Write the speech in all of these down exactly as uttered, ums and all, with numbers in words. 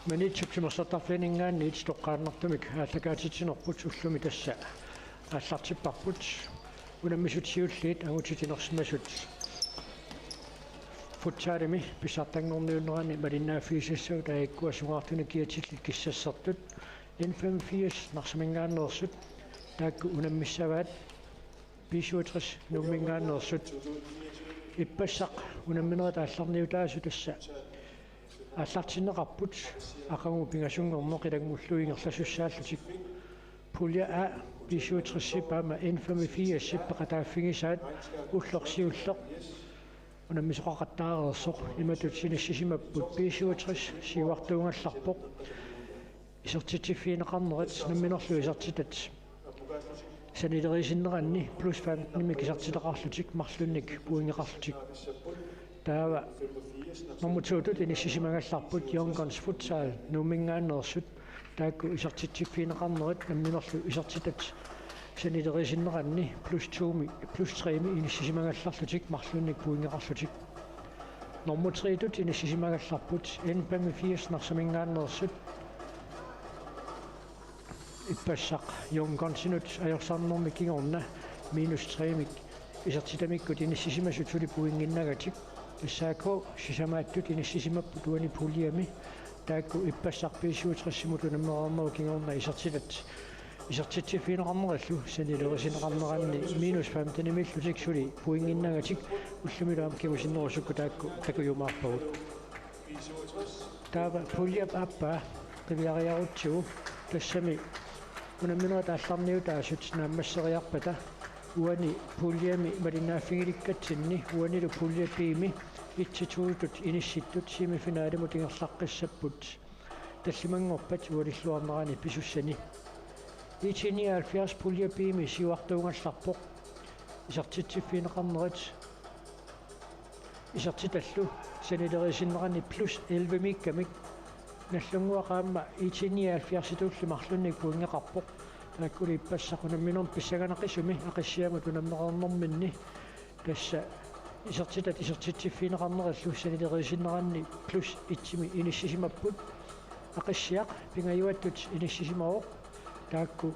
Maniitsup timersortarfiliningaanniit toqqaannartumik aallakaatitsinerput ullumi tassa aallartipparput. Unammisut siulliit angutit inersimasut futsalimi pissartanngorniunneranni malinnaaffigisassavut, taakkua sungaartunik kiatillit kissassertut N femogfirs Narsaminngaanneersut, taakku unammissavaat B syvogtres Nuumminngaanneersut. Ippassaq unamminerit aallarniutaasut tassa aallartinneqarput aqagu pingasunngorneq ilanngullugu ingerlasussaallutik. Pulje A B syvogtres-ip aamma N femogfirs-ip peqataaffigisaat ulloq siulleq unammisoqaqattaareersoq. Imatut inissisimapput: B syvogtres siuartuugallarpoq, isertitsiffigineqarnerit namminerlu isertitat sanileriisinneranni plus femtenimik isertitaqarlutik marlunnik pointeqarlutik. Taava nummer to-tut inissisimagallarput Young Guns Futsal Nuumminngaanneersut, taakku isertitsiffigineqarnerit namminerlu isertitat sanileriisinneranni plus to-mi, plus tre-mi inissisimagallarlutik marlunnik pointeqarlutik. Nummer tre-tut inissisimagallarput N femogfirs Narsaminngaanneersut. Ippassaq Young Gunsinut ajorsarnermi kingorna minus tre-mik isertitamikkut inissisimasut suli pointinnagatik. S A K sisamaattut inissisimapput uani puljemi, taakku ippassaq B syvogtres-imut unammereernerup kingorna isertitat isertitsiffigineqarnerillu sanileriisinneqarneranni minus femtenimiillutik suli pointinnagatik. Ullumilu aamma kingusinnerusukkut taakku takujumaarpagut. Taava puljep aappaa qiviariarutsigu, tassami unamminerit aallarniutaasut naammasseriarpata uani puljemi malinnaaffigilikkatsinni uanilu pulje B-mi et-tut inissittut semifinalimut ingerlaqqissapput tallimanngorpat ualilluarnerani pisussani. I T nioghalvfjerds pulje B-mi siuartuugallarpoq, isertitsiffigineqarnerit isertitallu sanileriisinneranni plus elleve-miikkamik. Nagdlunguaq aamma I T nioghalvfjerds-itulli marlunnik pointeqarpoq. Taakkulu ippassaq unamminermi pissanganaqisumi Aqissiamut unammereernerminni tassa isertitat isertitsiffigineqarnerillu sanileriisinneranni plus et-imi inissisimapput. Aqissiaq pingajuattut inissisimavoq, taakku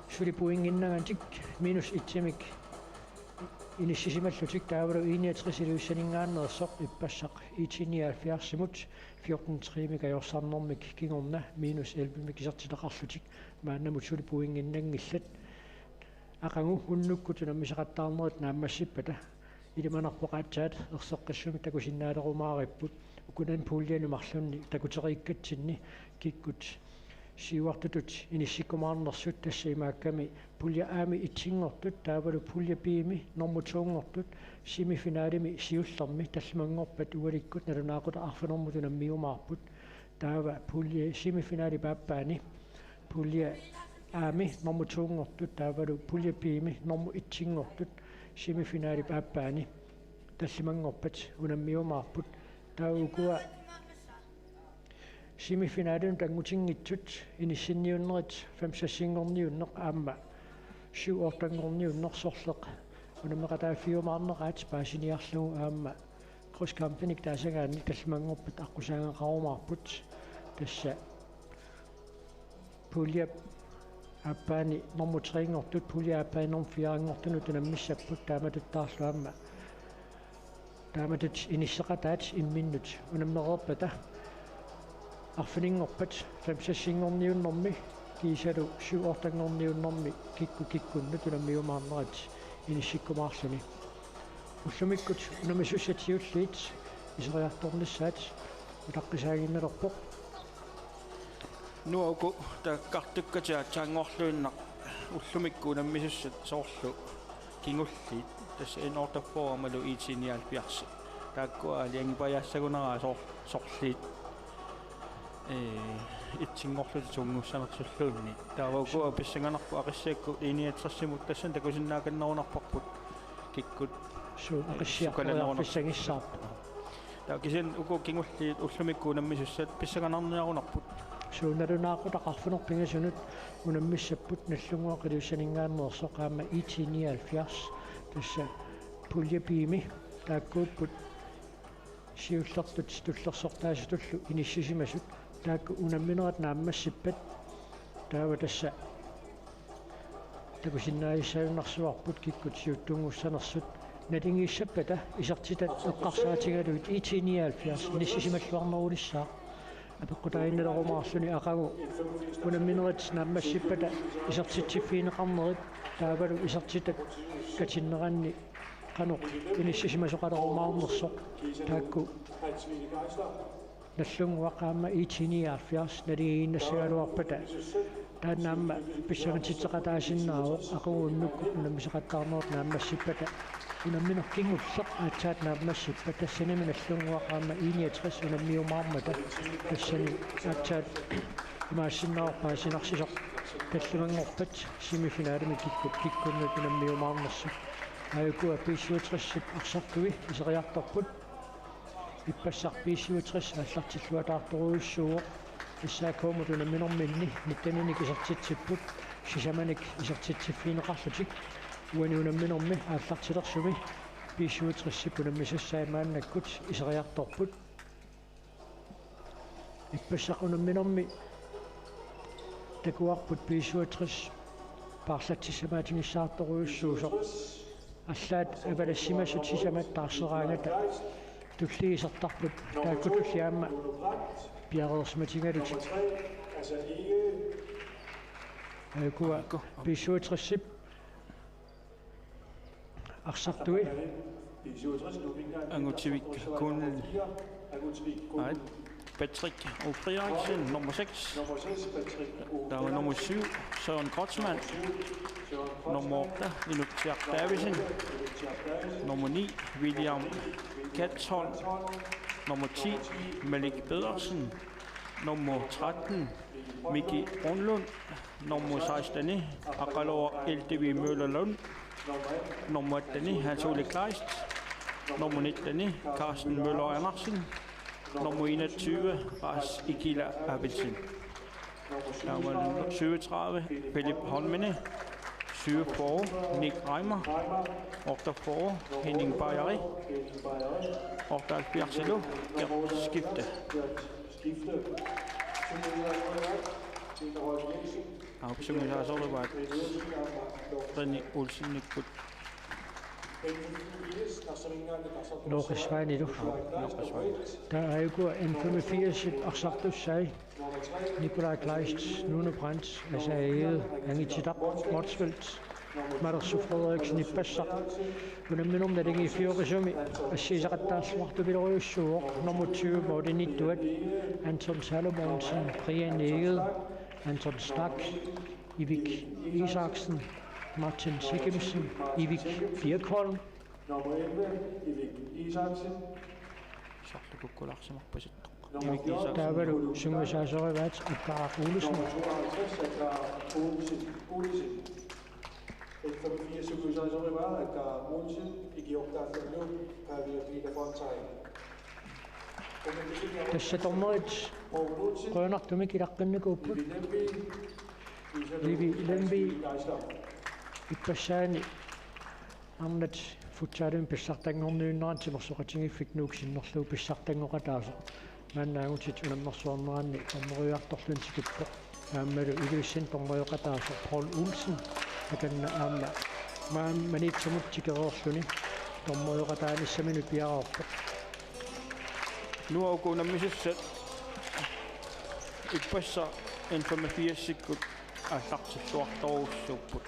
suli pointinnagatik minus et-imik inissisimallutik. Taavalu I niogtres Ilulissaninngaanneersoq ippassaq I T nioghalvfjerds-imut fjorten tre-mik ajorsarnermik kingorna minus elleve-mik isertitaqarlutik maannamut suli pointinnanngillat. Aqagu unnukkut unammisaqattaarnerit naammassippata ilimanarpoq aatsaat erseqqissumik takusinnaalerumaaripput. Ukunani puljeni marlunni takutereekkatsinni kikkut siuartutut inissikkumaarnersut, tassa imaakkami pulje A-mi et-inngortut, taavalu pulje B-mi nummer to-nngortut semifinalimi siullermi tallimanngorpat ualikkut nalunaaqutaq arfineq-marlunut unammiumaarput. Taava pulje semifinalip aappaani pulje A-mi nummer to-nngortut taavalu pulje B-mi nummer et-inngortut semifinalip aappaani tallimanngorpat unammiumaarput. Taava ukua semifinalinut angutinngittut inissinniunnerit fem-seksinngorniunneq aamma syv-ottenngorniunneq sorleq unammeqataaffiumaarneraat paasiniarlugu aamma krydskampinik taasagaanni tallimanngorpat aqqusaagaqarumaarput. Tassa puljep aappaani nummer tre-nngortut pulje aappaani nummer fire-nngortunut unammissapput, taamatuttaarlu aamma taamatut inisseqataat imminnut unammereerpata arfininngorpat fem-seksinngorniunnermi kiisalu syv-ottenngorniunnermi kikkut kikkunnut unammiumaarnerat inissikkumaarluni. Ullumikkut unammisussat siulliit iseriartornissaat utaqqisaaginnalerpoq. Nuup uku taakkartukkatit aatsaannguarluinnaq ullumikkut unammisussat soorlu kingulliit, tassa N otteogfyrre aammalu I T nioghalvfjerds. Taakku aalajangiippajaassagunaraat soor-, sorliit, ee, et-inngorlutik tunngussanersulluunniit. Taava uku pissanganarpoq Aqissiakkut I niogtres-imut tassani takusinnaakannerunarparput kikkut. Suu, Aqissiaq sukalannerunarpoq. Pissangissaarpoq. Taava kisianni uku kingulliit ullumikkut unammisussat pissanganarniarunarput. Suu, nalunaaqutaq arfineq-pingasunut unammissapput Nagdlunguaq Ilulissaninngaanneersoq aamma I T nioghalvfjerds. Tassa pulje B-mi taakkuupput siullertut tullersortaasutullu inissisimasut taakku unamminerat naammassippat, taava tassa takusinnaajussaajunnaarsuarput kikkut siuttunngussanersut. Naligiissappata isertitat eqqarsaatigalugit IT nioghalvfjerds inissisimalluarnerulissaaq. Apeqqutaaginnalerumaarluni aqagu unamminerit naammassippata isertitsiffigineqarnerit taavalu isertitat katinneranni qanoq inissisimasoqalerumaarnersoq taakku Nagdlunguaq aamma IT nioghalvfjerds naligiinnassagaluarpata taanna aamma pissangatitseqataasinnaavoq aqagu unnukkut unammisaqattaarnerat naammassippata unammineq kingulleq aatsaat naammassippat tassanimi Nagdlunguaq aamma I niogtres unammiumaarmata tassani aatsaat imaassinnaavoq paasinarsisaq tallimanngorpat semifinalimi kikkut kikkunnut unammiumaarnersut. Aajukua B syvogtres-ip arsartui iseriartorput. Ippassaq B syvogtres aallartilluataartorujussuuvoq. S A K-mut unamminerminni nitten-inik isertitsipput sisamanik isertitsiffigineqarlutik. Uani unamminermi aallartilersumi B syvogtres-ip unammisassai maannakkut iseriartorput. Ippassaq unamminermi takuarput B syvogtres paarlatsissamaatigissaartorujussuusoq. Allaat avalassimasut sisamat taarseraangata tulliit isertarput taakkutulli aamma piareersimatigalutik. Aajukua B syvogtres-ip arsartui. Angutivik Kun. Nej. Patrick O. Frederiksen, nummer seks. Der var nummer syv, Søren Kreutzmann. Nummer otte, Inuk Davidsen. Nummer ni, William Katzholm. Nummer ti, Malik Pedersen. Nummer tretten, Miki Brunlund. Nummer seksten, Aqaluaq L D V Møller Lund. Nummer atten, Hans Ole Kleist. Nummer nitten, Carsten Møller Andersen. Nummer enogtyve, Lars Ikila Abelsen. Der var nummer syvogtredive, Philip Holmene. Syvogfyrre, Nick Reimer. Otteogfyrre, Henning Bajeri. Otteoghalvfjerds, Gert Skifte. Aapsumi saasorivaat René Olsenikkut. Noqisvaanilu. Noqisvaani. Taava aajukua N femogfirs-ip arsartussai. Nikolaj Kleist, Nuno Brandt, Asa Egede, Angi Titaq Motzfeldt, Malersu Frederiksen ippassaq. Unamminermi naligiiffioqisumi assigiseqattaarluartupilorujussuuvoq nummer tyve målimiittuat Anton Salomonsen, Brian Egede, Anton Stach, Ivik Isaksen, Martin Sikimsen, Ivik Birkholm. Nummer elleve, Ivik Isaksen. Sarlukukkularsimarpasittoq. Nummer fjorten, taavalu sungiusaasorivaat Akkaaq Olsen. Nummer tooghalvtreds, Akkaaq Olsen. Olsen. F femogfirs, sungiusaasorivaa Akkaaq Olsen, ikiortaallu Pavia Peter Fontaine. Tassa dommerit Poul Olsen, qujanartumik ilaqqinnikuupput. Livi Lemvig, Livi Lemvig. Geisler. Ippassaani arnat futsalimi pissartanngorniunnerani timersoqatigiiffik Nuuk sinnerlugu pissartanngoqataasoq. Maannaagutit unammersuarneranni dommereriartorluunniit tikippoq. Aammalu Ilulissanut dommerioqataasoq Poul Olsen. Takanna aamma maan Maniitsumut tikereerluni dommerioqataanissaminut piareerpoq. Nuuk unammisassat ippassaq N femogfirs-ikkut aallartilluartorujussuupput.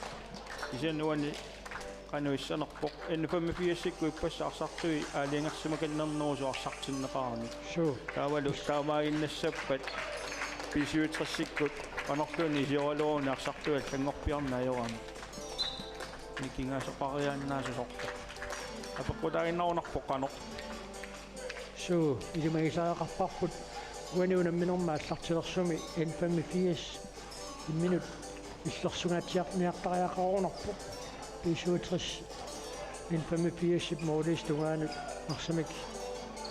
Kisianni uani qanoq issanerpoq N femogfirs-ikkut ippassaq arsartui aalajangersimakannernerusoq arsartinneqaramik. Suu. Taavalu taamaaginnassappat B syvogtres-ikkut qanorluunniit isioraluaruni arsartui allanngorpiarneq ajoramik. Nikingaasoqariaannaasoq sorta. Apeqqutaaginnarunarpoq qanoq. Suu, ilimagisariaqarparput uani unamminermi aallartilersumi N femogfirs imminut illersungaatsiarniartariaqarunarpoq. B syvogtres N femogfirs-ip målist tungaanut arsamik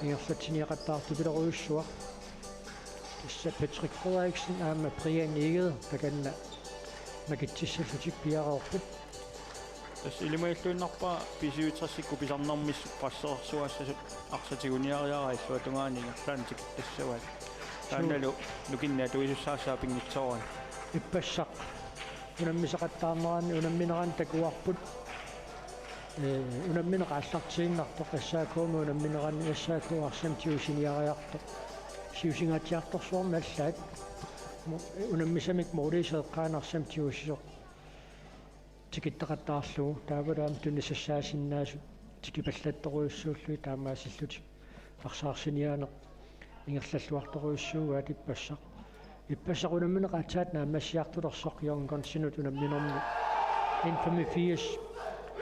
ingerlatsiniaqattaartupilorujussuaq. Tassa Patrick Frederiksen aamma Brian Egede takanna makitsissallutik piareerput. Tassa ilimagilluinnarpara B syvogtresikkut pisarnermissut pressersugassasut arsaq tiguniariaraa illuatungaani ingerlaannaq tikittassavaat. Taannalu nukinnik atuisussaassaaq pinngitsoorani. Ippassaq unammisaqattaarneranni unammineranni takuarput. Ee, unammineq aallartiinnartoq S A K-mi unammineranni S A K arsamik tigusiniariartoq. Siusingaatsiartorsuarmik allaat. Mo-, unammisamik Mooriisa eqqaani arsamik tigusisoq. Tikittaqattaarlugu taavalu aamma tunissassaasinnaasut tikipallattorujussuullugit taamaasillutik arsaq arsiniaaneq ingerlalluartorujussuugaat ippassaq. Ippassaq unammineq aatsaat naammassiartulersoq Young Gunsinut unamminermi. N femogfirs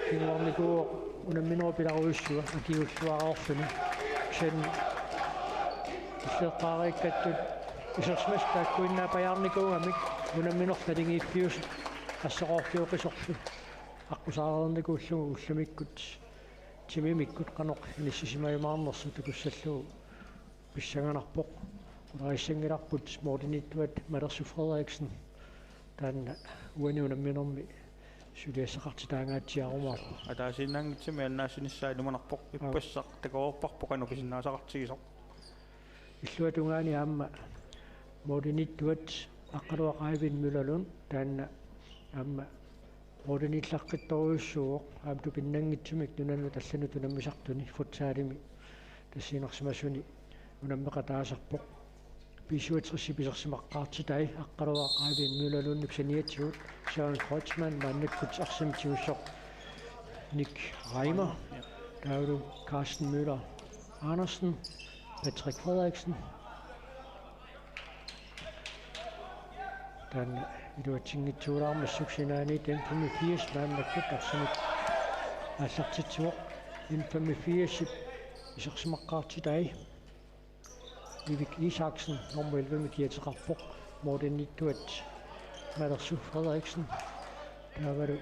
kinguarnikuuvoq unamminerup pilarujussua akiuulluareerluni. Kisianni illeqqaariikkattut isersimasut taakkuinnaappajaarnikuugamik unammineq naligiippiusut qasseroorfioqisorlu aqqusaareernikuullugu ullumikkut timimikkut qanoq inissisimajumaarnersoq takussallugu pissanganarpoq. Qularissanngilarput Morten Ittuat Malersu Frederiksen taanna uani unamminermi suliassaqartitaangaatsiarumaarpoq. Ataasiinnaanngitsumik annaassinissaa ilumanarpoq. Ippassaq takoreerparput qanoq pisinnaasaqartigisoq. Illuatungaani aamma Morten Ittuat Aqqaluaq Eivind Møllerlund taanna aamma Mortenillaqqittorujussuuvoq aamma tupinnanngitsumik nunanut allanut unammisartuni futsalimi tassiinnarsimasuni unammeqataasarpoq. B syvogtres pisersimaqqaartitai Aqqaluaq Eivind Møllerlundip saniatigut Søren Kreutzmann maannakkut arsamik tigussoq Nick Reimer. Taavalu Carsten Møller Andersen, Patrick Frederiksen. Taanna iluatsinngitsuulaarmassuk sinaaniit N femogfirs maannakkut arsamik aallartitsivoq. N femogfirsip isersimaqqaartitai Ivik Isaksen nummer elleve-mik kiateqarpoq. Morten Ittuat Malersu Frederiksen. Taavalu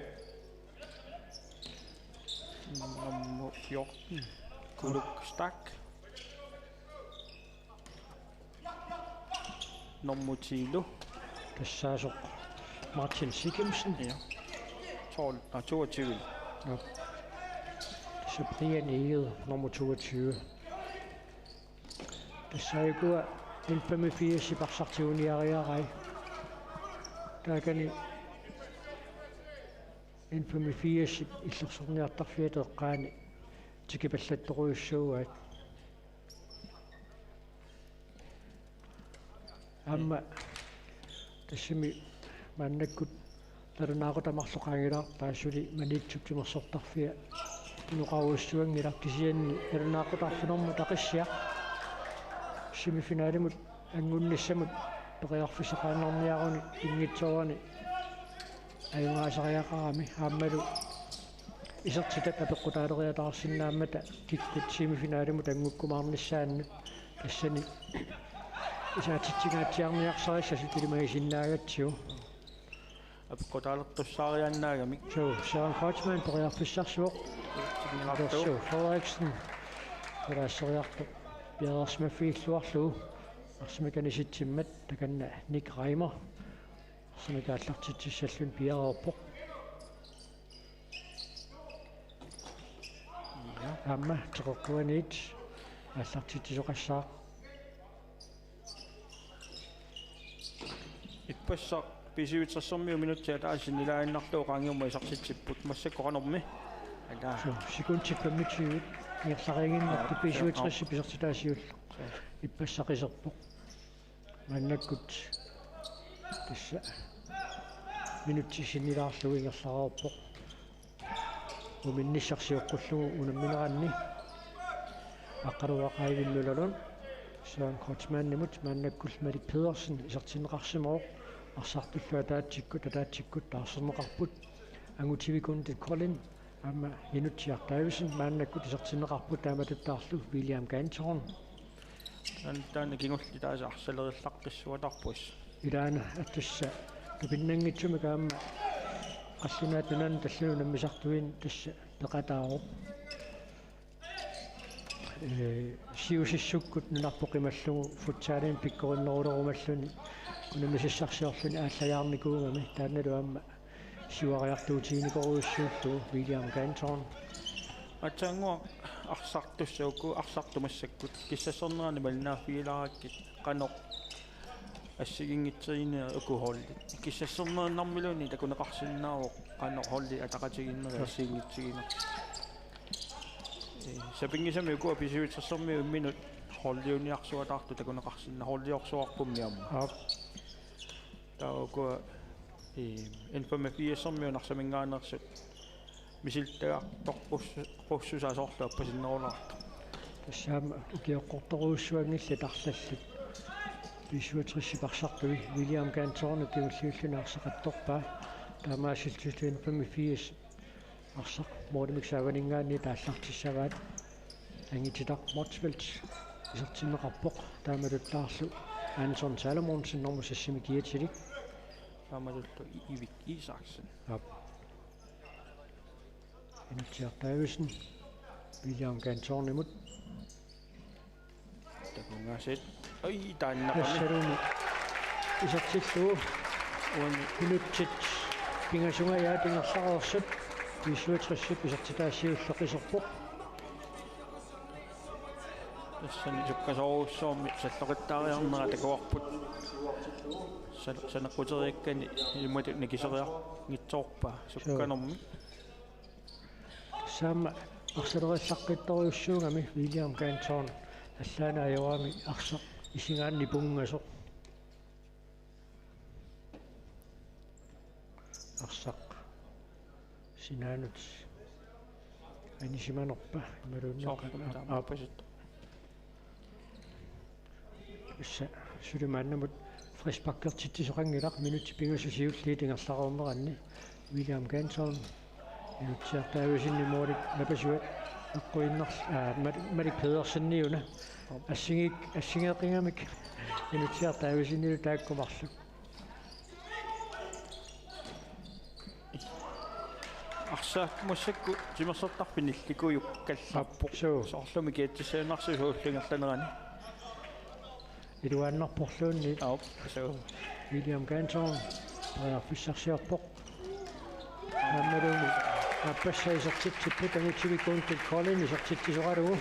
nummer fjorten, Kuluk Stak. Nummer ti. Tassaasoq Martin Sikemsen. Ja. tolv, nej, toogtyve. Nå. Tassa Brian Egede, nummer toogtyve. Tassa ukua N femogfirsip arsaq tiguniariarai. Taakani N femogfirsip illersorniartarfiata eqqaani tikipallattorujussuugaat. Aamma tassami maannakkut nalunaaqutaq marluk qaangilaarpaa suli Maniitsup timersortarfia inoqarujussuanngilaq, kisianni nalunaaqutaq arfineq-marlunut aqissiaq semifinalimut angunnissamut periarfissaqaannarniaruni pinngitsoorani ajugaasariaqarami aammalu isertitat apeqqutaaleriataarsinnaammata kikkut semifinalimut anngukkumaarnissaannut tassani isaatitsinngaatsiarniarsarissasut ilimagisinnaagatsigu. Apeqqutaalertussaariaannaagamik. Suu, Søren Kreutzmann periarfissarsivoq. Suu, Frederiksen. Kalaasseriartoq piareersimaffigilluarlugu. Arsamik anisitsimmat takanna Nick Reimer. Arsamik aallartitsissalluni piareerpoq. Ja. Aamma teqeqquaniit aallartitsisoqassaaq. Ippassaq B syvogtresermiut minutsit ataaseq sinilaannarlugu qaangiummut isertitsipput, massakkut qanormi? Ataa. Suu, sekundit femogtyve. Ingerlariiginnartoq. Aa, B syvogtres isertitaa siulleq. Suu. Ippassaq iserpoq. Maannakkut tassa minutsit sinilaarlugu ingerlareerpoq. Uminnissaq sioqqullugu unammineranni Aqqaluaq Eivind Møllerlund Søren Kreutzmannimut maannakkut Malik Pedersen isertinneqarsimavoq. Arsartullu ataatsikkut ataatsikkut taarserneqarput. Angutivikundit Kolding aamma Inutsiaq Davidsen maannakkut isertinneqarput, taamatuttaarlu William Ganthorn. Taanna, taanna kingulleq taasa arsalerillaqqissuataarpoq. Ilaana tassa tupinnanngitsumik aamma qallunaat nunanut allanut unammisartuinnaq tassa peqataavoq. Ee, siusissukkut nunarput qimallugu futsalimi pikkorinnerulerumalluni unammisassarsiorluni aallajaarnikuugami, taannalu aamma Siuariartuutiginikuuarujussuullugu William Canton. Aatsaannguaq arsartussaagut, arsartut massakkut kissassornerani malinnaaffigilaarakkit qanoq assigiinngitsuunerat uku holdi. Kissassornerinnarmiluunniit takuneqarsinnaavoq qanoq holdi ataqatigiinnerat assigiinngitsigineq. Ee, sapinngisamik ukua B-syvogtressermiut imminnut holdiuniarsuataartut takuneqarsinnaavoq, holdiorsuarput aamma. Aap. Taava ukua, ee, N femogfirs-ermiut Narsaminngaanneersut misilittagaqartorpassuussasoorlu appasinnerulaartoq. Tassa aamma ukioqqortorujussuanngillat arlallit. B-syvogtres-ip arsartui William Canton kingulliulluni arsaq attorpaa. Taamaasilluni N femogfirs arsaq målimik saavaninngaanniit aallartissavaat. Angittitaq Motzfeldt isertinneqarpoq, taamatuttaarlu Anton Salomonsen nummer seksimi kiatilik. Taamatullu Ivik Isaksen. Aap. Inutsiaq Davidsen William Cantonimut. Takunngaasiit. Oi, taannaqami. Tassaluunniit isertillugu. Uani. Minutsit pingasungajaat ingerlareersut. B-syvogtres-ip isertitaassi ulloq iserpoq. Tassani sukkasoorujussuarmik salloqittaariarnera takuarput. San-, saneqquteriakkani imatut nikiseriarnitsoorpaa sukkanermik. Tassami arsaleriallaqqittorujussuugami William Canton allaanni ajorami arsaq isigaanni nipunngasoq. Arsaq sinaanut anisimanerpa imaluunniit soorlu aap. Taamaappasit. Tassa suli maannamut frisparkertitsisoqanngilaq minutsit pingasut siulliit ingerlareerneranni. William Canton, Inutsiaq Davidsenip målit napasuat eqquinnarl-, aa, Malik, Malik Pederseniuna. Assigi-, assigeeqqigamik Inutsiaq Davidsenilu taakku marluk. Arsaq massakkut timersortarfik nillikuujukkallarpoq. Aap, suu. Soorlumi kiatsissagunarsi suullu ingerlanerani. Iluaannarporluunniit. Aap, suu. William Canton periarfissarsiorpoq. Aammaluunniit aappassaa isertitsipput, Tanutsivik Kuntip Kolding isertitsisoralugu.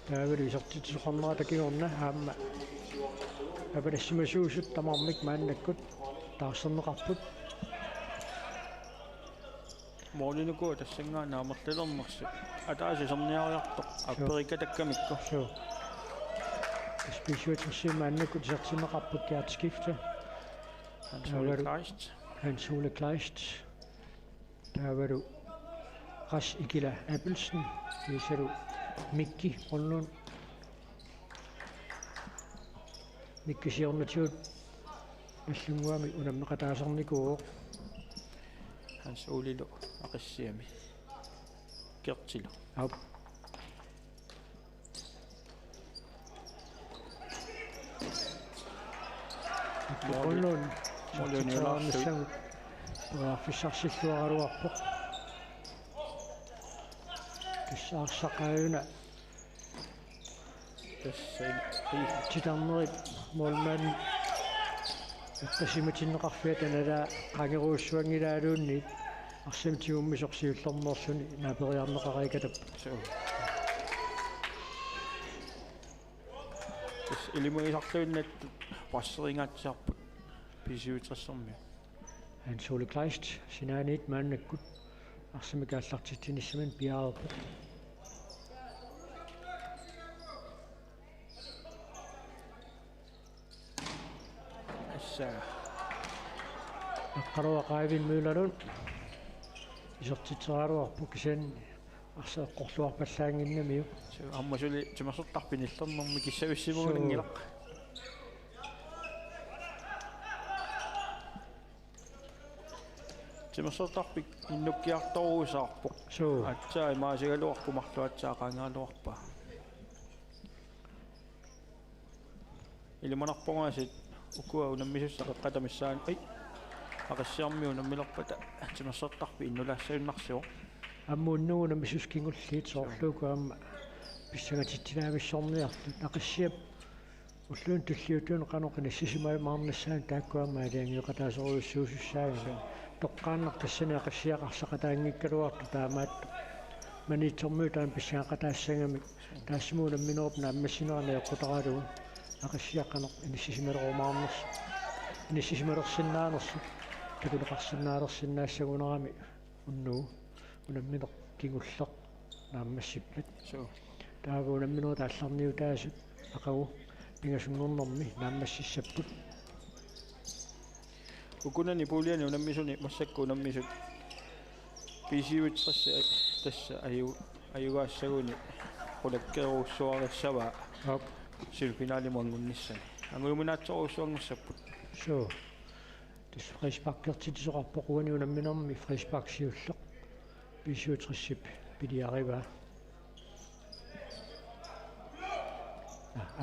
Taavalu isertitsisoqarnerata kingorna aamma apalassimasuusut tamarmik maannakkut taarserneqarput. Målinik ukua tassanngaanniit amerlalernersut. Ataaseq iserniariartoq. Suu. Aapperiikkatakkamikku. Suu. B-syvogtres-ip maannakkut isertinneqarput, Gert Skifte. Hans Ole Taavalu Kleist. Hans Ole Kleist. Taavalu Ras Ikila Abelsen, kiisalu Mikki Grønlund. Mikki siornatigut Nagdlunguami unammeqataasarnikuuvoq. Hans Olelu Aqissiami. Gertilu. Aap. Måli-, Grønlund. Målimiilaarsuit. Periarfissarsilluaraluarpoq. Tassa arsaq aajuna. Tassa i-, i-, titarnerit målmand eqqaasimatinneqarfiata nalaa qangerujussuanngilaaluunniit arsamik tigummisoq siullermeerluni naaperiarneqareerikatappoq. Suu. Tassa ilimagisarluinnaat presseringaatsiarput B-syvogtres-ermiut. Hans Ole Kleist sinaaniit maannakkut arsamik aallartitsinissaminut piareerpoq. Tassa. Eqqaruaq Eivind Møllerlund isertitseraluarpoq, kisianni arsaq eqqorluarpallaannginnamiuk. Suu, aamma suli timersortarfik nillernermi kissavissimagunanngilaq. Suu. Timersortarfik innukkiartoruusaarpoq. Suu. Aatsaat imaasigaluarpoq, marluk aatsaat qaangeeraluarpaa. Ilimanarpoq aasiit ukua unammisussat qeqqata missaani. Ai. Aqissiami unammilerpata timersortarfik innulaassagunarsivoq. Aamma unnugu unammisussat kingulliit soorlu ukua aamma pissangatitsilaavissorniartut. Aqissiap Ulluunut tulliuttuunut qanoq inissisimajumaarnissaanut taakku aamma aalajangeeqataasorujussuusussaagami. Toqqaannaq tassani Aqissiaq arsaqataanngikkaluartoq taamaattoq. Maniitsormiut taama pissanganaqataassagamik. Taassuma unamminerup naammassinerani eqqutaralugu. Aqissiaq qanoq inissisimajumaarnersoq. Inissisimalersinnaanersoq. Takuneqarsinnaalersinnaassagunarami. Unnugu unammineq kingulleq naammassippat. Suu. Taava unamminerit aallarniutaasut aqagu pingasunngornermi naammassissapput. Ukunani puuliani unammisuni massakkut unammisut B syvogtres tassa aju-, ajugaassaguni qulakkeerujussuarissavaa. Aap. Semifinalimi angunnissani. Angujuminaatsorujussuanngussapput. Suu. Tassa frisparkertitsisoqarpoq uani unamminermi frispark siulleq B syvogtresip piliarivaa.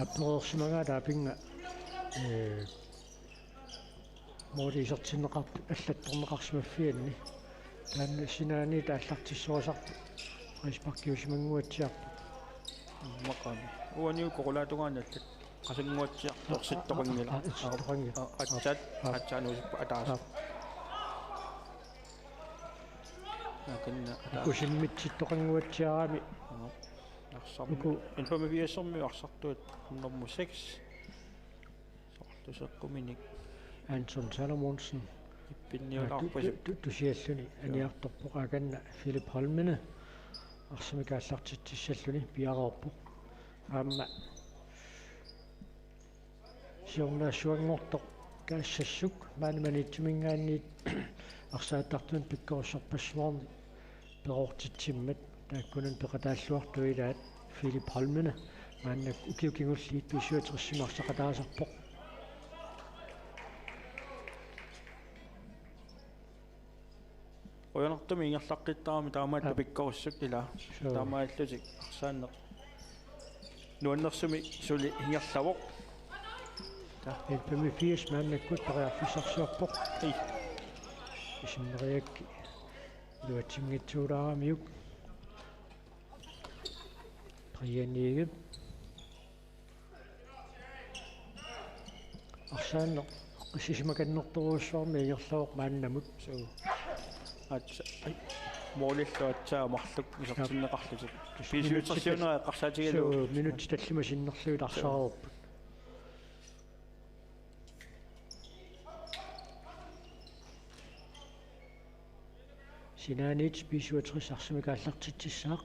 Aappereersimagaa taava pinnga, ee, mooli isertinneqartut allattorneqarsimaffianni. Taanna sinaaniit aallartissorisarput frisparkiusimannguatsiarpoq. Maqami. Uani uku qulaatungaani allat. Qasunnguatsiaq ersittoqanngilaq. Aa, ersittoqanngilaq. Aa, aatsaat, aa, aatsaat nuusippa ataaseq. Aa. Akanna, aa. Uku simmitsittoqannguatsiarami. Aa. Arsarmi. Uku. N-femogfirsermiut arsartuat nummer seks. Soorlu seqquminik. Anton Salomonsen. Ippinniulaarpasippoq. Tu-, tu-, tu-, tusialluni. Joo. Aniartorpoq akanna Philip Holmene. Arsamik aallartitsissalluni piareerpoq. Aamma siornaassuanngortoq Kaassassuk maani Maniitsuminngaanniit arsaattartunut pikkorissorpassuarnik peroortitsimmat taakkunani peqataalluartoq ilaat Philip Holmene maannakkut ukiut kingulliit B syvogtresimi arsaqataasarpoq. Qujanartumik ingerlaqqittarami taamaattoq. Aap. Pikkorissut ilaa. Suu. Taamaalillutik arsaanneq nuannersumik suli ingerlavoq. N-femogfirs maannakkut periarfissarsiorpoq. Ii. Isimmeriakkit iluatsinngitsooramiuk. Brian Egede. Arsaanneq eqqissisimakannertorujussuarmik ingerlavoq maannamut. Suu. Aatsa-, ai. Moolillu aatsaat marluk isertinneqarlutik. Tassa B syvogtresiunerit eqqarsaatigalugu. Suu, minutsit tallimat sinnerlugit arsaarput. Sinaaniit B syvogtres arsamik aallartitsissaaq.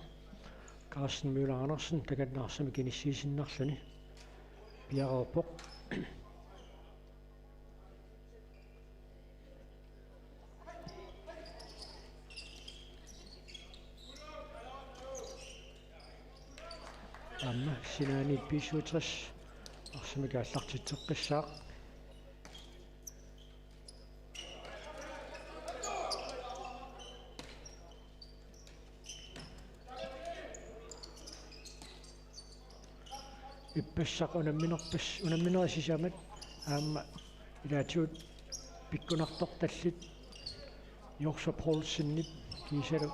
Carsten Møller Andersen takanna arsamik inissiisinnarluni piareerpoq. Aamma sinaaniit B syvogtres arsamik aallartitseqqissaaq. Ippassaq unamminerpas-, unamminerit sisamat aamma ilaatigut pikkunartortallit Josef Poulsenip kiisalu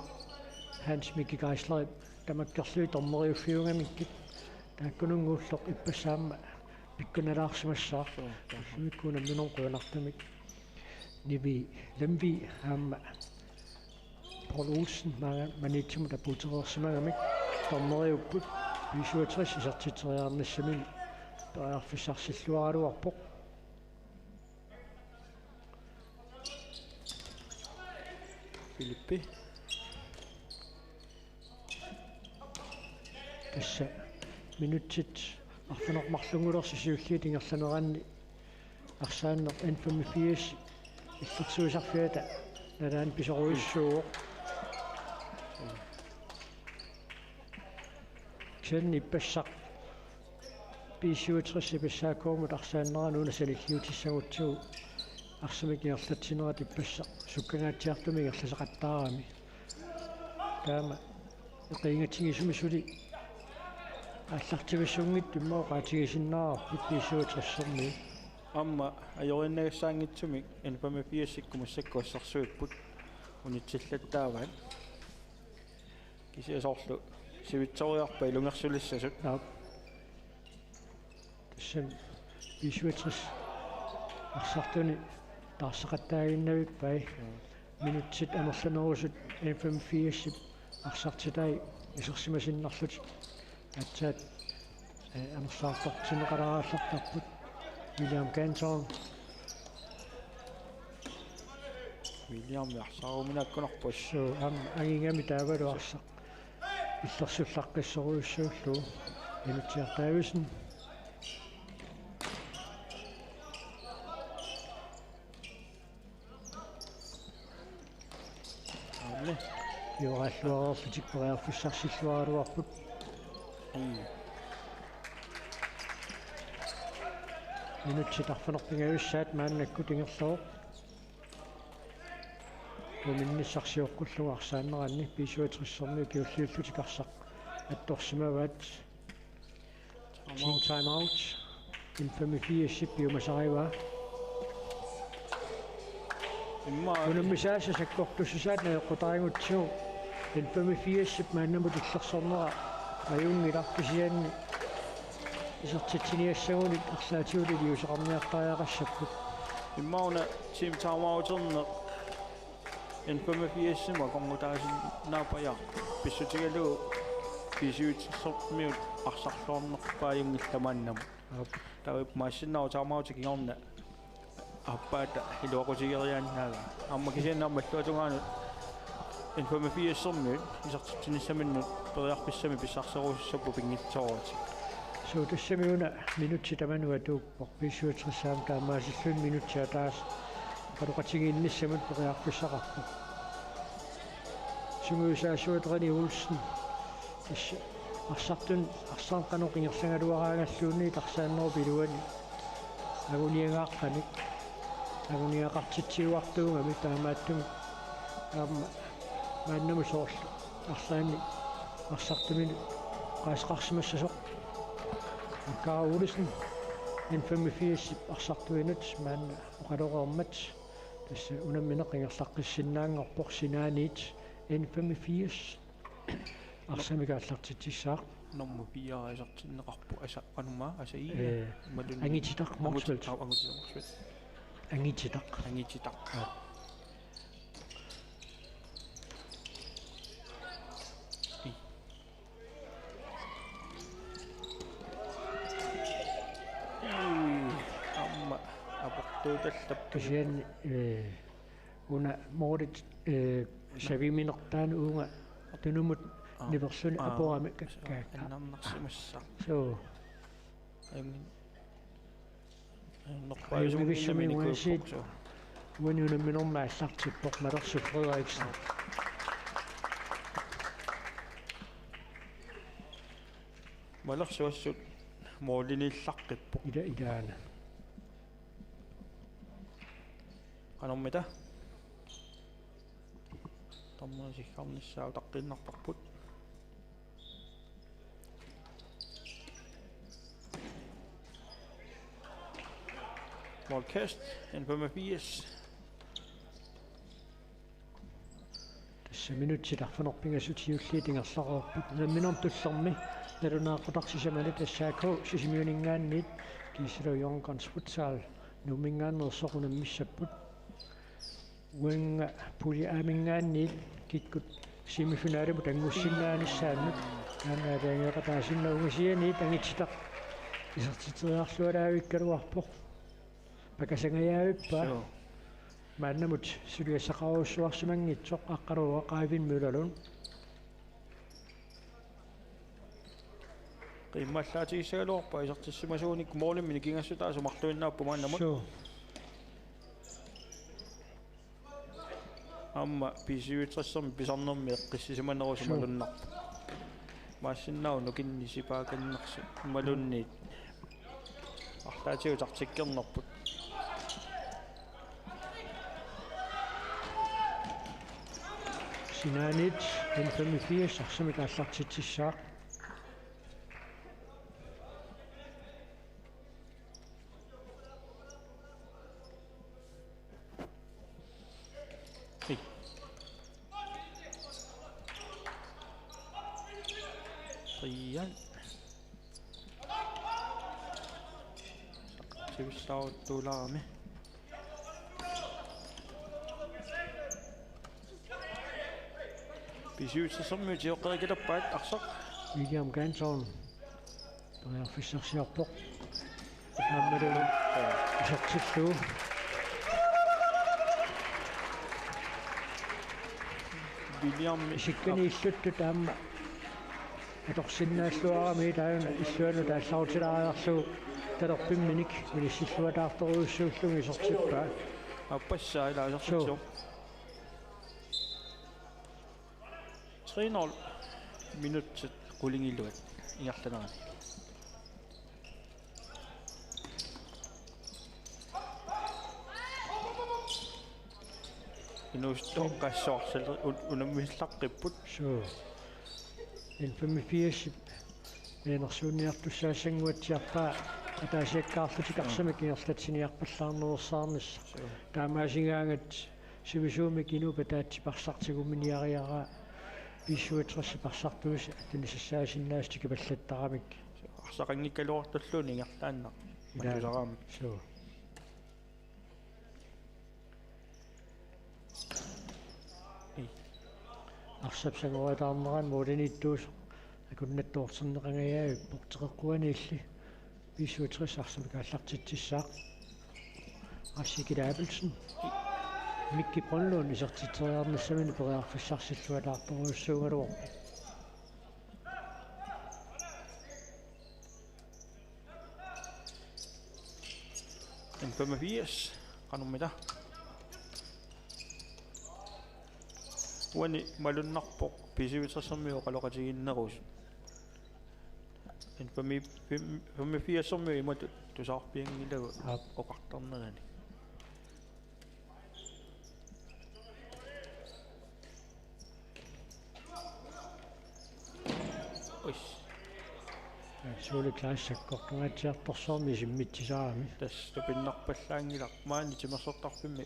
Hans Mikke Geislerip tamakkerlugit dommeriuffiugamikkit taakkununnga ulloq ippassaq aamma pikkunalaarsimassaaq. Suu, taama. Ullumikkut unammineq qujanartumik. Nivi Lemvig aamma Poul Olsen maanga Maniitsumut apuutereersimagamik dommeriupput B syvogtres isertitseriarnissaminut periarfissarsilluaraluarpoq. Filippi. Tassa minutsit arfineq-marlunngulersut siulliit ingerlaneranni arsaanneq N femogfirs illersuisarfiata nalaani pisorujussuuvoq. Kisianni ippassaq B syvogtres-ip S A K-mut arsaanneranut una sanilliutissagutsigu arsamik ingerlatsinerat ippassaq sukkangaatsiartumik ingerlaseqattaarami. Taama eqiingatigisumik suli aallartivissuunngitsumik oqaatigisinnaavarput B syvogtres-ermiut. Aamma ajoriinnagassaanngitsumik N femogfirs-ikkut massakkut assersuipput unitsillattaavaat. Kisianni soorlu sivitsoriarpat ilungersulissasut. Aap. Tassami B syvogtres arsartuni taarseqattaaginnavippai. Minutsit amerlanerusut N femogfirsip arsartitai isersimasinnarlutik aatsaat, eh, amerlasoortinneqalaallartarput. William Canton. William arsaaruminaakkunarpoq. Suu, aamma angigami taavalu arsaq illersullaqqissorujussuullugu. Inutsiartaavisen. Aamma. Pioraalluareerlutik periarfissarsilluaraluarput. Ii. Minutsit arfineq-pingajussaat maannakkut ingerlavoq. Uminnissaq sioqqullugu arsaanneranni B syvogtressermiut kingulliullutik arsaq attorsimavaat. Team timeout. N femogfirsip piumasarivaa. Immaqa unammisaasa sakkortussusaat najoqqutaarigutsigu. N femogfirsip maannamut illersornera ajunngilaq, kisianni isertitsiniassagunik arlaatigut iliuuseqarniartariaqassapput. Immaqa una team timeouterneq N femogfirsimut akornutaasinnaapajaa pissutigalugu B syvogtressermiut arsarluarnerpaajunngillat maannamut. Aap. Taava imaassinnaavoq timeouti kingorna aappaata iluaqutigeriaannaagaa. Aamma kisianni aamma illuatungaanut N femogfirsermiut isertitsinissaminnut periarfissamik pissarserusussapput pinngitsoorutit. Suu, tassami una minutsit tamanut atuuppoq. B syvogtres aamma taamaasilluni minutsit ataaseq oqaloqatigiinnissamut periarfissaqarpoq. Sungiusaasuata René Olsen. Tassa arsartun, arsaq qanoq ingerlagaluaraangalluunniit arsaannerup iluani anguniagaaqqanik anguniagaqartitsiuartuugami, taamaattumik aamma maannamut soorlu arlaannik arsartuminut oqaaseqarsimassasoq. Akkaa Olsen, N femogfirsip arsartuinut maanna oqaloqarmat, tassa unammineq ingerlaqqissinnaanngorpoq. Sinaaniit N femogfirs arsamik aallartitsissaaq. Nummer fire isertinneqarpoq, asa, qanumma, asa i. Ee, imaluunniit Angititaq Motzfeldt. Anguti-, au, Angutitaq Motzfeldt. Angititaq. Angititaq. Aa. Ii. Ii, aamma aportuutallappoq. Kisianni, ee, una moolit, ee, saviminertaanut uunga tunumut, aa, niperluni, aa, aporami kakkaakka. Annernarsimassaaq. Suu. Ajunngin-, ajunngin-, ajunngivissumi uangaasiit. Suu. Uani unamminermi aallartippoq Malersu Frederiksen. Malersu assut mooliniillaqqippoq. Ila, ilaana. Qanormita? Dommerit siggarnissaat utaqqiinnartarput. Målkast, N femogfirs. Tassa minutsit arfineq-pingasut siulliit ingerlareerput. Unamminermi tullermi nalunaaqutaq sisamani, tassa A K Sisimiuninngaanniit, Kiisalu Young Guns Futsal Nuumminngaanneersoq unammissapput. Uanga pulje A-minngaanniit kikkut semifinalimut angussinnaanissaannut aamma aalajangeeqataasinnaavoq. Ungasianiit Angititaq isertitseriarlualaavikkaluarpoq. Pakasangajaavippaa. Suu. Maannamut suliassaqarujussuarsimanngitsoq Aqqaluaq Qaavinnguaq Møllerlund. Qiimmaallaatigissagaluarpaa isertissimasuunik, målimmi nikingassutaasut marluinnaapput maannamut. Suu. Aamma B syvogtressermi pisarnermi eqqissisimanerusoq, suu, malunnarpoq. Imaassinnaavoq nukinnik sipaakannersut imaluunniit arlaatigut taktikkernerput. Sinaaniit N femogfirs arsamik aallartitsissaaq. Hej. Brian. Sivissaaruttuulaarami. B-syvogtressermiut sioqqerikilappaat arsaq. William Ganson. Periarfissarsiorpoq. Aammalu isertillugu. William. Isikkani illuttut aamma atorsinnaalluarami taanna illuanut aallarutilaariarlugu talerpimminik inissilluataartorujussuulluni isertippaa. Aappassaa ila isertitsivoq. Suu. Tre nul minutsit qulingiluat ingerlanerani. Inuusuttut oqassuarsalu un-, unammisilaqqipput. Suu. N femogfirs mianersuunniartussaassanguatsiarpaa ataasiakkaarlutik arsamik ingerlatsiniarpallaarnersaarnissaq. Suu. Taamaasigaangat sivisuumik inuup ataatsip arsaq tiguminiariaraa B-syvogtres arsartuisa tunisassaasinnaasut tikipallattaramik. Arsaqanngikkaluartulluunniit ingerlaannaq. Ilaa. Matusaraamik. Suu. Ii. Arsap sangoriataarnerani målimiittuusoq akunnattoortinneqangajavippoq teqeqquaniilli B-syvogtres arsamik aallartitsissaaq. Rassi Kila Abelsen. Mikki Brønlund isertitseriarnissaminut periarfissarsilluataartorujussuugaluarpoq. N femogfirs, qanormita. Uani malunnarpoq B-syvogtressermiut oqaloqatigiinnerusut. N femogfirs, fem-, femogfirsermiut imatut tusarfianngilagut. Aap. Oqartarnerani. Uis. Suuli Kleist sakkortungaatsiartorsuarmi isimmitsisarami. Tassa tupinnarpallaanngilaq maani timersortarfimmi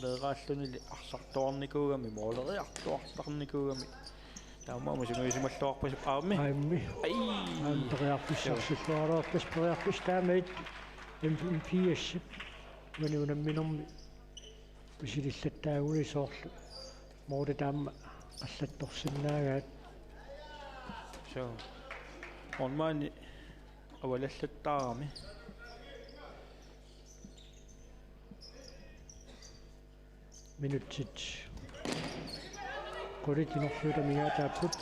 meeraallunili arsartuarnikuugami, måleriartuartarnikuugami. Taamaammat sungiusimalluarpasipput aammi. Aammi. Ai. Aamma periarfissarsilluaraluarpasi periarfissaq taamaattut M-, M-, M-firs. Uani unamminermi misilillattaaguni soorlu måli taama allattorsinnaagaat. Suu. Målmandi avalallattaarami. Minutsit qulit inorsuutamik aataapput.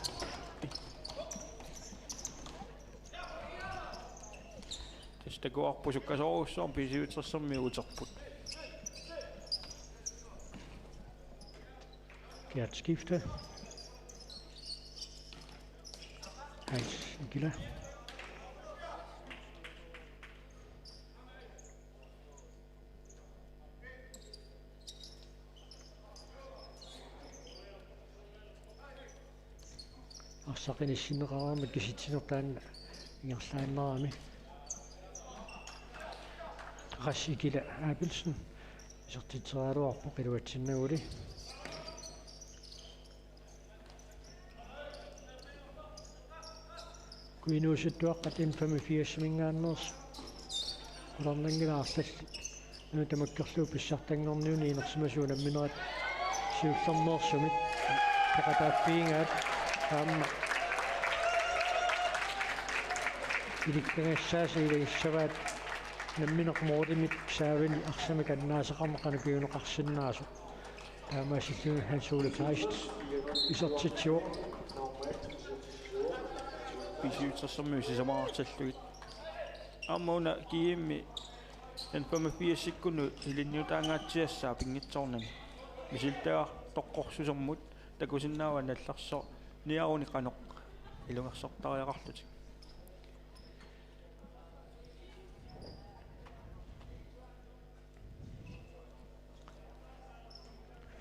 Tassa takuarput sukkasoorujussuarmik B-syvogtressermiut uterput. Gert skifte. Hans Ikila. Arsaq inissinneqarami kisitsinertaa ingerlaannarami. Rassi Kila Abelsen isertitseriaraluarpoq iluatsinnaguli. Kuinuusuttuaqqat N femogfirsiminngaanneersut qularnanngilaq arlallit. Nuna tamakkerlugu pissartanngorniunneq inersimasut unamminerat siullermeersumik peqataaffigigaat aamma ilikkagassaasa ilagissavaat nammineq målimik saavani arsamik annaasaqarneq qanoq piuneqarsinnaasoq. Taamaasilluni Hans Ole Kleist isertitsivoq. B-syvogtressermiut sisamaqartillugit. Aamma una G M-i N femogfirsikkunut ilinniutaagassaassaaq pinngitsoornani. Misilittagaq toqqorsusermut takusinnaavat nallersorniaruni qanoq ilungersortariaqarlutik.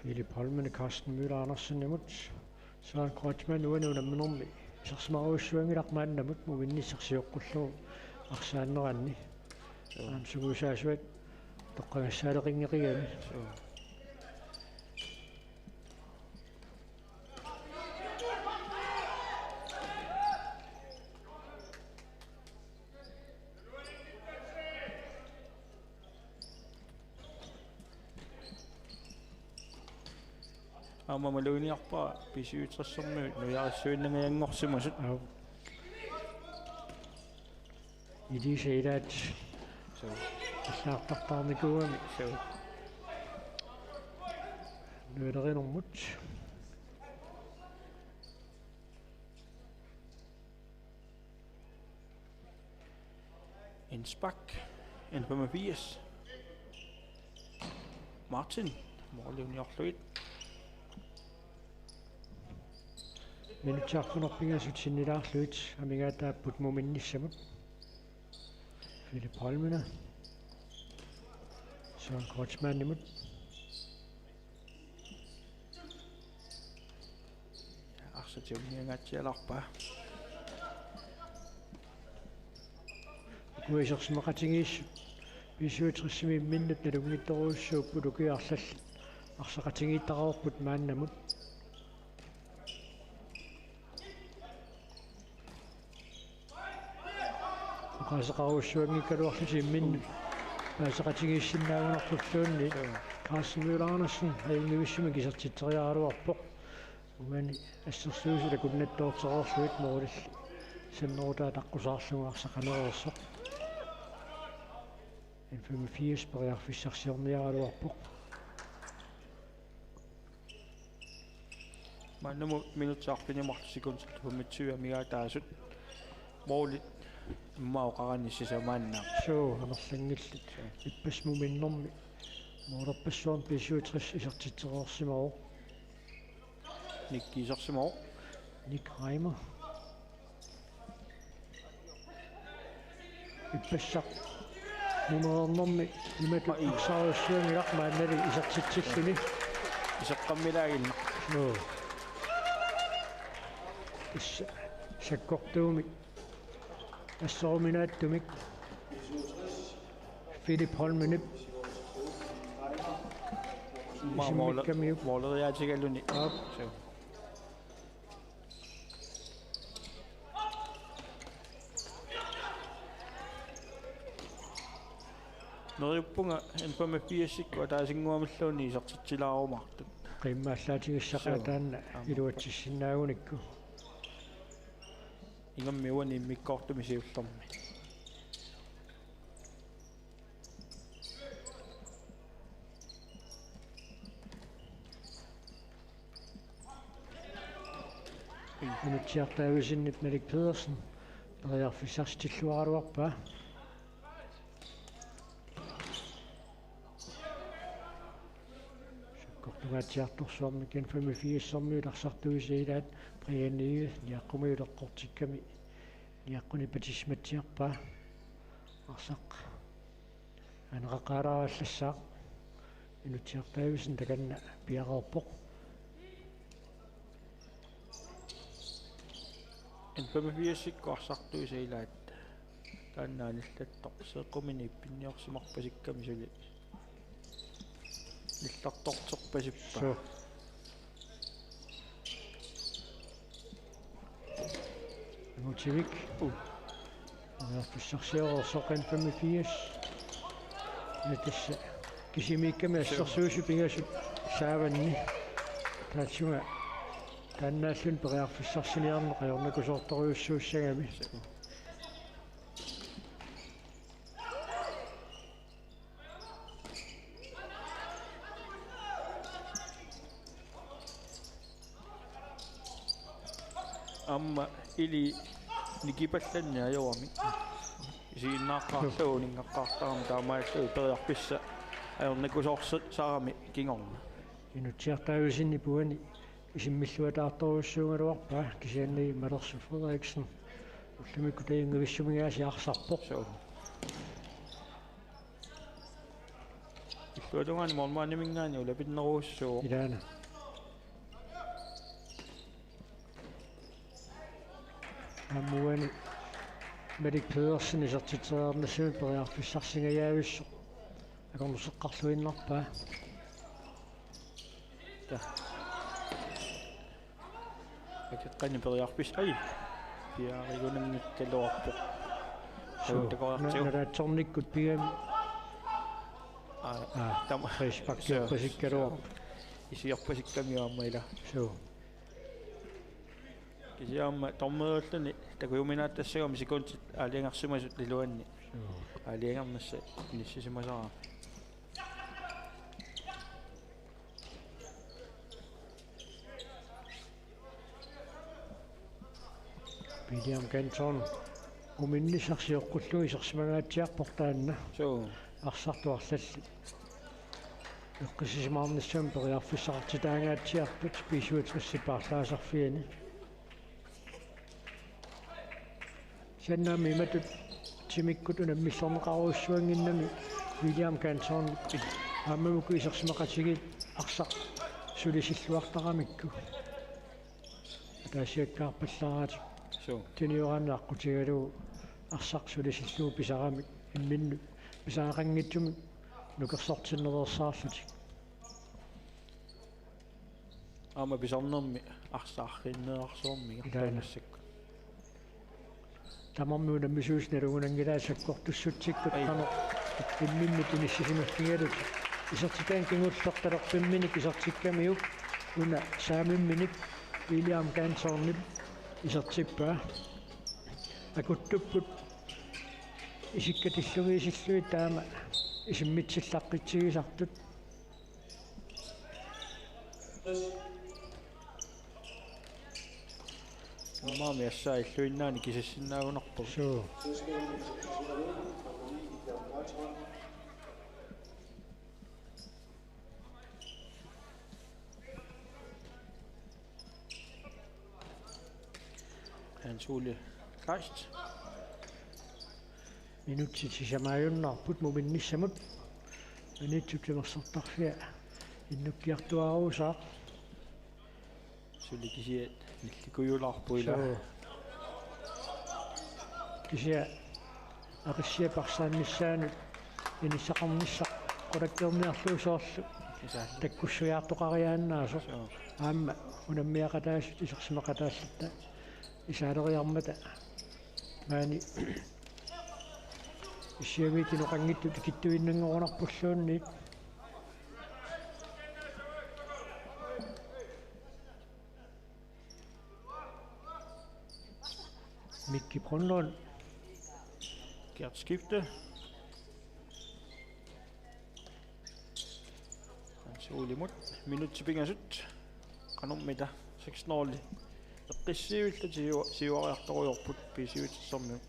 Philip Holmen, Carsten Møller Andersenimut, Søren Kreutzmann uani unamminermi isersimarujussuanngilaq maannamut movinnissaq sioqqullugu arsaanneranni. Joo. Aamma sungiusaasuat toqqagassaaleqinngeqigami. Joo. Aamma maluginiarpara B syvogtressermiut nujarissuinnangajanngorsimasut. Aap. Ilisa ilaat. Suu. Allaartartaarnikuugami. Suu. Nuilerinermut. Indspark, N femogfirs. Martin, måli uniorlugit. Minutsit arfineq-pingasut sinnilaarlugit amigaataapput muminnissamut. Philip Holmene. Søren Kreutzmannimut. Arsaq tigunniangaatsialaarpaa. Ukua isersimaqatigiissut B syvogtresimi imminnut nalunngitsorujussuupput, ukiut arlallit arsaqatigiittaqarput maannamut. Oqaaseqarujussuanngikkaluarlutik imminnut paaseqatigiissinnaagunarpulluunniit. Carsten Møller Andersen ajunngivissumik isertitseriaraluarpoq. Uani assersuisut akunnattoortereerlugit målilli sannerutaa taqqusaarlugu arsaq qanereersoq. N femogfirs periarfissarsiorniaraluarpoq. Maannamut minutsit arfineq-marluk sekundit femogtyve amigaataasut. Målit immaqa oqarani sisamaannaat. Suu, amerlanngillat. Ippassaq muminnermi målerpassuarni B syvogtres isertitsereersimavoq. Nick isersimavoq. Nick Reimer. Ippassaq mumereernermi imatut Ai. Arsarujussuanngilaq maannali isertitsilluni. Iseqqammilaaginnaq. Joo. Tassa sakkortuumik assoruminaatsumik Philip Holmenip Ma- måle- isummikkamiuk. Måleriaatigaluni. Aap. Suu. Neriuppunga N femogfirsikkut ataasinnguamilluunniit isertitsilaarumaartut. Qiimmaallaatigissaqa Suu. Taanna Aamma. Iluatsissinnaagunikku. Ingammik uani immikkoortumi siullermi. Inutsiartaavisinni Malik Pedersen periarfissarsitilluaraluarpaa. Sakkortungaatsiartorsuarmik N femogfirsermiut arsartuisa ilaat Brian Egede niaqqumiuleqqortikkami niaqquni patismatsiarpaa. Arsaq aneqaqaalaarallassaaq. Inutsiartaavisen takanna piareerpoq. N femogfirsikkut arsartuisa ilaat taanna anillattoq seeqquminik ippinniorsimarpasikkami suli nillertorterpasippaa. Suu. Imutivik. Uh. Periarfissarsioreersoq N femogfirs. Tassa kisimiikkami assersuisut pingasut saavanni. Taassuminnga taannaalluni periarfissarsiniarneq ajornakusoortorujussuussagami. Aamma ili nikipallanneq ajorami. Isiginnaaqqaarlugu uninngaqqaartarami taamaallugu periarfissaq ajornakusoortarami kingorna. Inutsiartaavisinni uani isimmilluataartorujussuugaluarpaa kisianni Malersu Frederiksen ullumikkut ajunngivissumik aasiit arsarpoq. Suu. Illuatungaani målmandiminngaanniit ulapinnerujussuuvoq. Ilaana. Aamma uani Malik Pedersen isertitseriarnissamut periarfissarsingajaavissoq akornuseqqarluinnarpaa. Ta. Akeqqani periarfissaq. Ai. Piareerunanngikkaluarpoq. Suu. Takoratsigu. Na-, nalaatsornikkut pigami. Aa, aa, tama-, frisparkiorpasikkaluarpoq. Suu. Isiorpasikkami aamma ila. Suu. Kisianni aamma dommerilluni takujuminaattassagamik sekundit aalajangersimasut iluanni. Suu. Aalajangernissaq inissisimasara. William Canton muminnissaq sioqqullugu isersimangaatsiarpoq taanna. Suu. Arsartoq arlallit. Eqqissisimaarnissamut periarfissaqartitaangaatsiarput B syvogtres paarlaasarfiani. Sannaami imatut timikkut unammillernaqarujussuannginnami William Canton aamma uku isersimaqatigiit arsaq sulisilluartaramikku. Ataasiakkaarpallaaraatik. Suu. Tunioraanni aqqutigalugu arsaq sulisillugu pisaramik imminnut pisariaqanngitsumik nukersortinnereersaarlutik. Aamma pisarnermi arsaq arriinnerarsuarmik. Ilaana. Artuunissakkut. Tamarmik unammisuusut nalugunanngilaat sakkortussutsikkut. Ai. Qanoq immimmik inissisimaffigalutik. Isertitaanut kingulleq talerpimminik isertikkamiuk una saamimminik William Cantonip isertippaa. Akuttupput isikka tillugiisillugit taama isimmitsillaqqitsigisartut. Aamma aamma assaa illuinnaani kisissinnaagunarpoq. Suu. Hans Ole Kleist. Minutsit sisamaajunnaarput muminnissamut. Minutsit timersortarfia innukkiartuaarusaaq. Suli kisiat nillikujulaarput ila. Suu. Kisiat Aqissiap arsaannissaanut inissaqarnissaq qulakkeerniarlugu soorlu. Isaallu. Takkussujaartoqariaannaasoq. Suu. Aamma unammiaqataasut isersimaqataallatta isaaleriarmata. Maani issiaviit inoqanngitsut ikittuinnanngorunarpulluunniit. Mikki Brønlund. Gert skifte. Hans Olimut. Minutsit pingasut. Qanormita seks nul. Eqqissivillutik siua-, siuariartorujoorput B syvogtressermiut.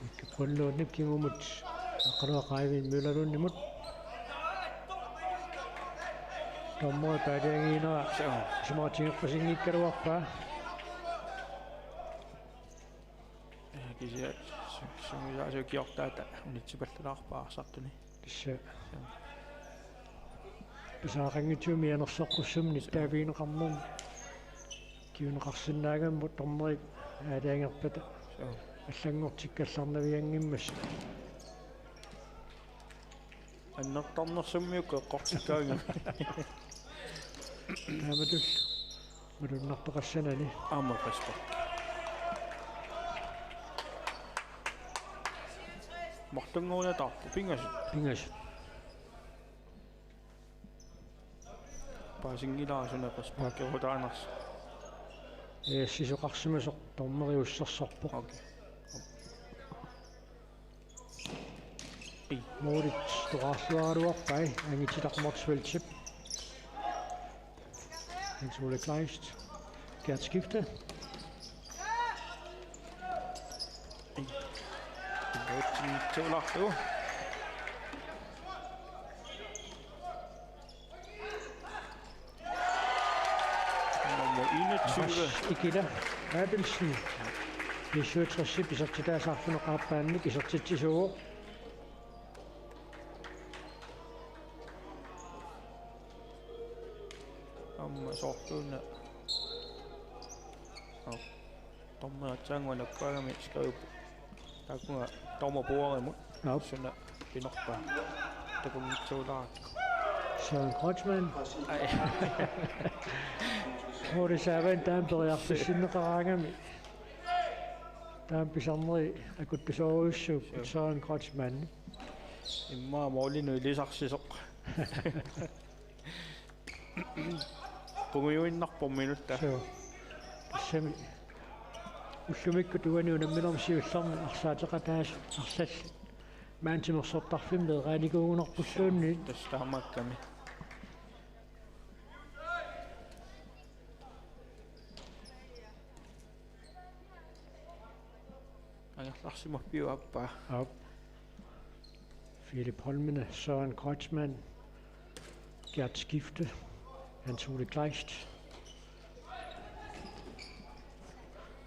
Mikki Brønlundip kingumut. Aqqaluaq Eivind Møllerlundimut. Dommeri paaliangiinera. Suu. Isumaqatigeqqasinngikkaluarpaa. Ja, kisianni su-, sumilaarsuukiortaata unitsipallalaarpaa arsartuni. Tassa. Suu. Pisariaqanngitsumik mianersoqqussummik nittaavigineqarnermi. Kinguneqarsinnaagamik dommerit aalajangerpata. Suu. Allanngortikkallarnavianngimmassuk. Annertarnersummiukkut eqqortikkaangat. Taamatullu. Malunnartoqassanani. Aamma frispark. Marlunngoriataarpoq pingasut. Pingasut. Paasinngilara suna frisparkerutaanersoq. Ee, sisoqarsimasoq dommeri ussersorpoq. Okay. Ei. Moritz toqqarluaraluarpai, angititarmortsveltip. Hans Ole Kleist. Gert skifte. Ei. Moritz toqqarlugu. Nummer enogtyve. Ikila Abelsen. B syvogtresip isertitaasa arfineq-aappaannik isertitsisuuvoq. Aamma soorluuna. Au. Dommerit aatsaannguaq nappaagami skrivippoq. Taakkua dommerit puarimut. Aap. Suna pinerpaa. Takunngitsuulaarakku. Søren Kreutzmann. Ai. Måli saavani taama periarfissinneqaraangami. Taama pisarneri akuttusoorujussuupput Søren Kreutzmann. Immaqa målinut ilisarsisoq. Pungujuinnarpoq minuttaa. Suu. Tassami. Ullumikkut uani unamminermi siullermi arsaateqataasut arlallit maani timersortarfimmi meeraanikuugunarpulluunniit. Tassa taamaakkami. Angerlarsimaffiup aappaa. Aap. Philip Holmene, Søren Kreutzmann, Gert Skifte, Hans Ole Kleist.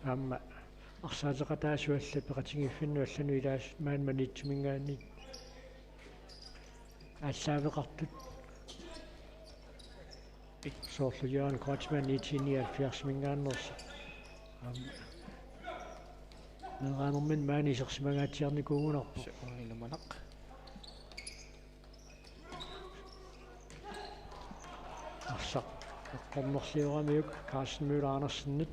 Aamma arsaateqataasut allat peqatigiiffinnut allanut ilaasut maani Maniitsuminngaanniit aallaaveqartut. Soorlu Jørgen Kreutzmann I T nioghalvfjerds-iminngaanneersoq. Aamma meeraanerminni maani isersimanngaatsiarnikuugunarpoq. Soorlu ilumanaq. Arsaq eqqornerlioramiuk Carsten Møller Andersenip.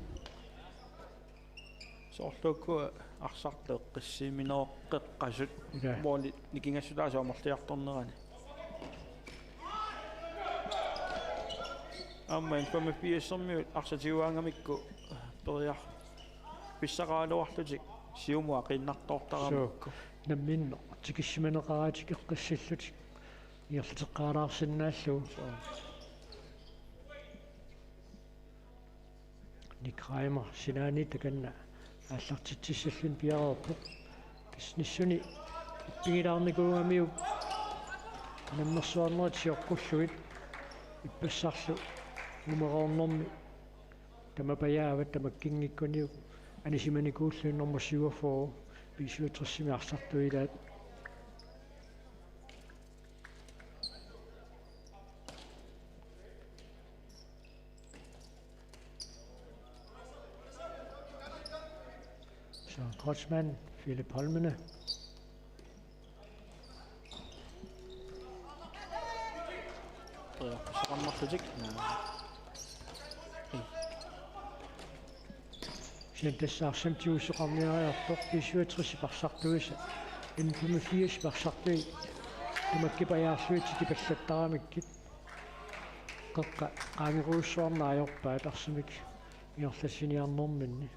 Soorlu uku arsartut eqqissiimineroqqeqqasut. Ila. Måli nikingassutaasut amerliartornerani. Aamma N-femogfirsermiut arsaq tiguaangamikku periar-, pissaqaraluarlutik siumut aqiinnartoortaramikku. Suu, namminneq tikissimaneqaratik eqqissillutik ingerlateqqaalaarsinnaallugu. Suu. Nick Reimer sinaani takanna aallartitsissalluni piareerpoq. Kisianni ippigilaarnikuugamiuk unammersuarnerit sioqqullugit ippassarlu umeroornermi tamapajaavat, tamakkinngikkuniuk anisimanikuullutik nummer syvogfyrre B syvogtres-imi arsartuilaat. Søren Kreutzmann, Philip Holmene. Periarfissaqarnerlutik. Kisianni tassa arsamik tigusoqarniariartoq B syvogtres-ip arsartuisa N-femogfirs-ip arsartui tamakkipajaarlugit tikipallattaramikkit. Qeqqa qaangerujussuarneq ajorpaat arsamik ingerlatsiniarnerminni.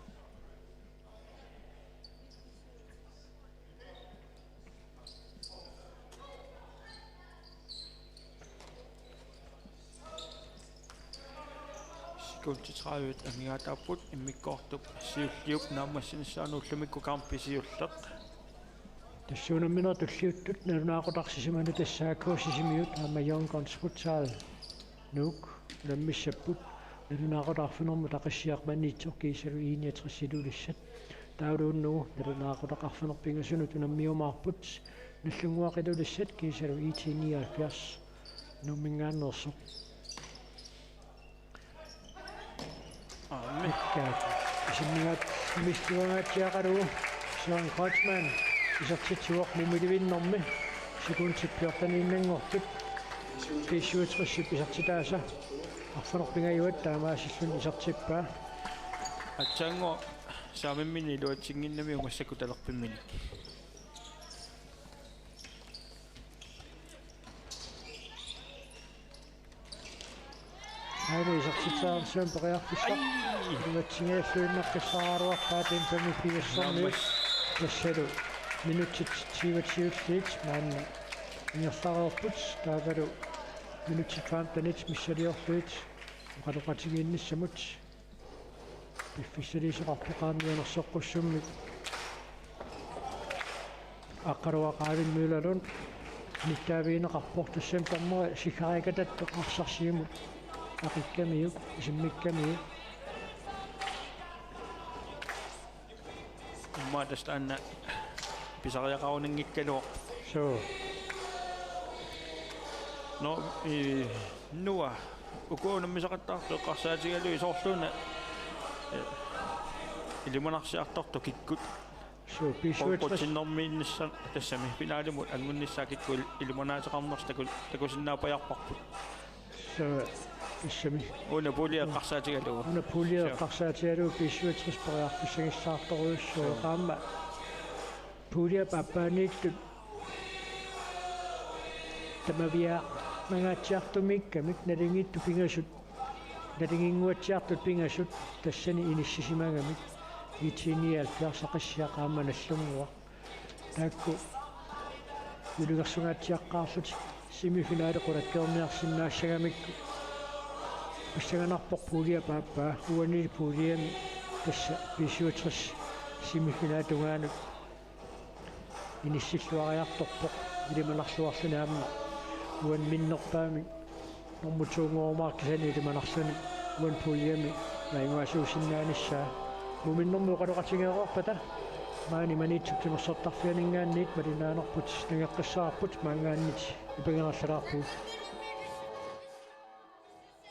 Sekundit tredive amigaataapput, immikkoortup siulliup naammassinissaanut ullumikkut kampi siulleq. Tassa unamminerit tulliuttut nalunaaqutaq sisamani tassa A K Sisimiut aamma Young Guns Futsal Nuuk unammissapput. Nalunaaqutaq arfineq-marlunut Aqissiaq Maniitsoq kiisalu I niogtres Ilulissat. Taavalu unnugu nalunaaqutaq arfineq-pingasunut unammiumaarput Nagdlunguaq Ilulissat kiisalu I T nioghalvfjerds Nuumminngaanneersoq. Aammi. Ikkaat. Isimmigaat-, mistigaatsiaqalu Søren Kreutzmann isertitsivoq mumilivinnermi sekundit fjorteniinnanngortut. B syvogtres-ip isertitaasa arfineq-pingajuat taamaasilluni isertippaa. Aatsaannguaq saamimminni iluatsinnginnamiuk massakkut talerpimminik. Aamma isertitsaarsuan periarfissaq. Ai! Iluatsinngilluinnaqqissaaraluarpaat N-femogfirsermiut. Naammas. Tassalu minutsit syvogtyve-t maanna ingerlareerput. Taavalu minutsit femtenit missiliorlugit oqaloqatigiinnissamut. Piffissaliisoqarpoq aamma mianersoqqussummik. Aqqaluaq Aavin Møller Lund nittaavigineqarpoq, tassami dommeri siggariakatattoq arsaq siumut aqikkamiuk, isimmikkamiuk. Immaqa tassa taanna pisariaqarunanngikkaluaq. Suu. Nå, i, Noah, uku unammisaqattaartut eqqarsaatigalugit soorluuna, eh, ilimanarsiartortoq kikkut. Suu, B syvogtres. Qutsinermiinnissa tassami finaalimut angunnissaa kikkut il-, ilimanaateqarnersi taku-, takusinnaappajarparput. Suu, tassami. Una puulia eqqarsaatigalugu. Una puulia eqqarsaatigalugu B syvogtres periarfissagissaartorujussuuvoq. Suu. Aamma puulia paappaaniittut tamaviaarnangaatsiartumiikkamik nalingiittut pingasut, nalinginnguatsiartut pingasut tassani inissisimagamik, IT nioghalvfjerds Aqissiaq aamma Nagdlunguaq. Taakku juulliutersungaatsiaqqaarlutik semifinale qulakkeerniarsinnaassagamikku pissanganarpoq puulia paappaa, uanili puuliami tassa B syvogtres semifinale tungaanut inissilluariartorpoq, ilimanarluarluni aamma uani minnerpaamik normu to-nngorumaaqqisani ilimanarluni uani puuliami najugasuusinnaanissaa. Uuminnermi oqaloqatigeereerpata maani Maniitsup timersortarfianinngaanniit malinnaanerput nangeqqissaarput, maanngaanniit ipaginerallalaarpugut.